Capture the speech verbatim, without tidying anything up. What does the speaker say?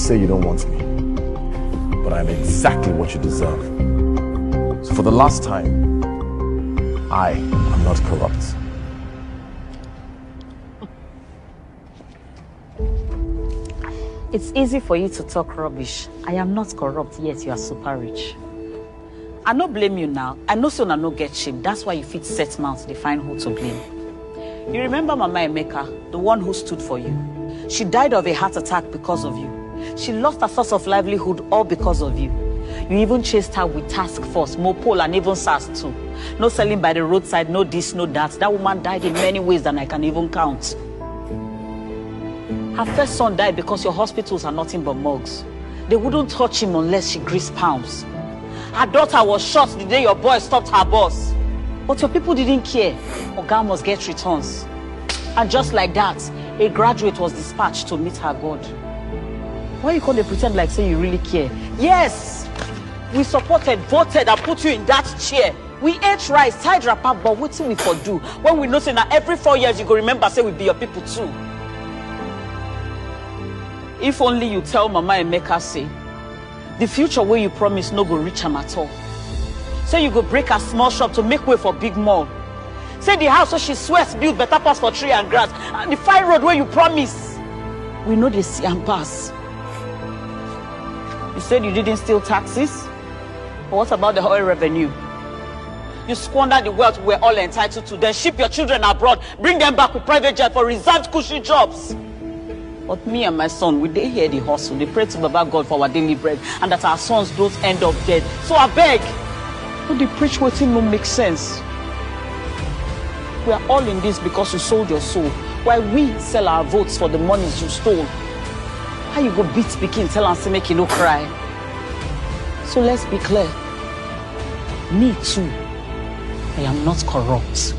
Say you don't want me, but I'm exactly what you deserve. So for the last time, I am not corrupt. It's easy for you to talk rubbish. I am not corrupt, yet you are super rich. I no blame you now. I know say una no get shame. That's why you fit set mouth dey find who to blame. You remember Mama Emeka, the one who stood for you? She died of a heart attack because of you. She lost her source of livelihood all because of you. You even chased her with task force, Mopol, and even SARS too. No selling by the roadside, no this, no that. That woman died in many ways than I can even count. Her first son died because your hospitals are nothing but morgues. They wouldn't touch him unless she greased palms. Her daughter was shot the day your boy stopped her bus. But your people didn't care. Oga must get returns. And just like that, a graduate was dispatched to meet her God. Why you come dey pretend like say you really care? Yes! We supported, voted, and put you in that chair. We ate rice, tied wrapper, but wetin we for do when we know say na every four years you go remember say we be your people too? If only you tell Mama Emeka say the future wey you promise no go reach am at all. Say you go break her small shop to make way for big mall. Say the house wey she sweat build better pass for tree and grass, and the fine road wey you promise, we no dey see am pass. You said you didn't steal taxes, but what about the oil revenue? You squandered the wealth we're all entitled to, then ship your children abroad, bring them back with private jet for reserved cushy jobs. But me and my son, we dey here dey hustle, dey pray to Baba God for our daily bread, and that our sons don't end up dead. So I beg, no dey preach wetin no make sense. We are all in this because you sold your soul, while we sell our votes for the monies you stole. How you go beat pikin, tell am say make e no cry? So let's be clear. Me too, I am not corrupt.